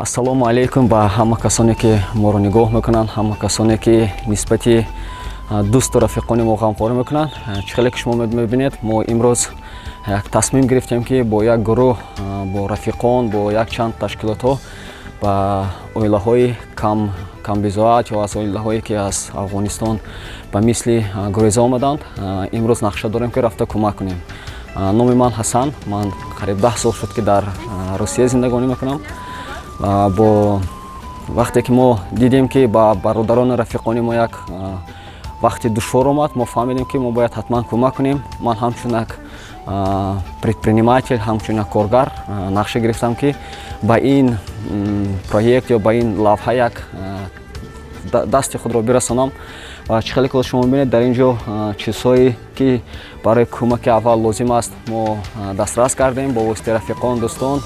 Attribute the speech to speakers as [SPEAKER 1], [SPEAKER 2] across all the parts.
[SPEAKER 1] Ассалому алайкум ба ҳама касоне, ки моро нигоҳ мекунанд, ҳама касоне, ки нисбати дӯсту рафиқони мо ғамхорӣ мекунанд. Чӣ хеле ки шумо мебинед, мо имрӯз як тасмим гирифтем, ки бо як гурӯҳ, бо рафиқон, бо якчанд ташкилотҳо ба оилаҳои камбизоат ё аз оилаҳое, ки аз Афғонистон ба мисли гуреза омаданд, имрӯз нақша дорем, ки рафта кӯмак кунем. Номи ман Ҳасан. Ман қариб 10 сол шуд, ки дар Русия зиндагонӣ мекунам. Бо вақте ки мо дидем, ки ба бародарону рафиқони мо як вақти душвор омад, мо фаҳмидем, ки мо бояд ҳатман кӯмак кунем. Ман ҳамчун як предприниматель, ҳамчун як коргар нақша гирифтам, ки ба ин проект ё ба ин лавҳа як дасти худро бирасонам. Ва чӣ хеле ки шумо мебинед, дар ин ҷо чизҳое, ки барои кӯмаки аввал лозим аст, мо дастрас кардем бо воситаи рафиқон, дӯстон.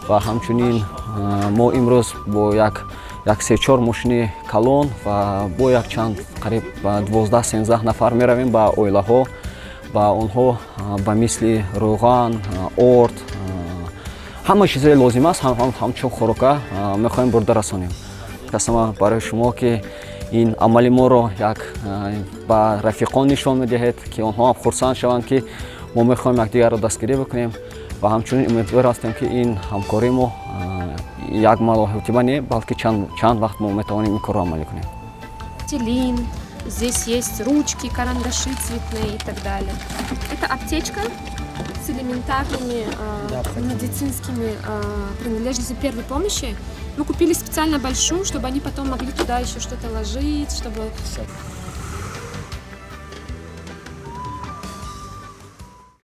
[SPEAKER 1] Ва ҳамчунин мо имрӯз бо як се-чор мошини калон ва бо якчанд, қариб 12-13 нафар меравем ба оилаҳо. Ба онҳо ба мисли рӯған, орд, ҳама чизое лозим аст, ҳамчун хӯрока мехоҳем бурда расонем. Касама барои шумо, ки ин амали моро як ба рафиқон нишон медиҳед, ки онҳо ҳам хурсанд шаванд, ки мо мехоҳем якдигарро дастгирӣ бикунем. Ва ҳамчунин умедвор ҳастем, ки ин ҳамкории мо як маротиба не, балки чанд вақт мо метавонем ин корро амалӣ кунем.
[SPEAKER 2] Пластилин, здесь есть ручки, карандаши цветные и так далее. Это аптечка с элементарными медицинскими принадлежностями первой помощи. Мы купили специально большую, чтобы они потом могли туда еще что-то ложить, чтобы.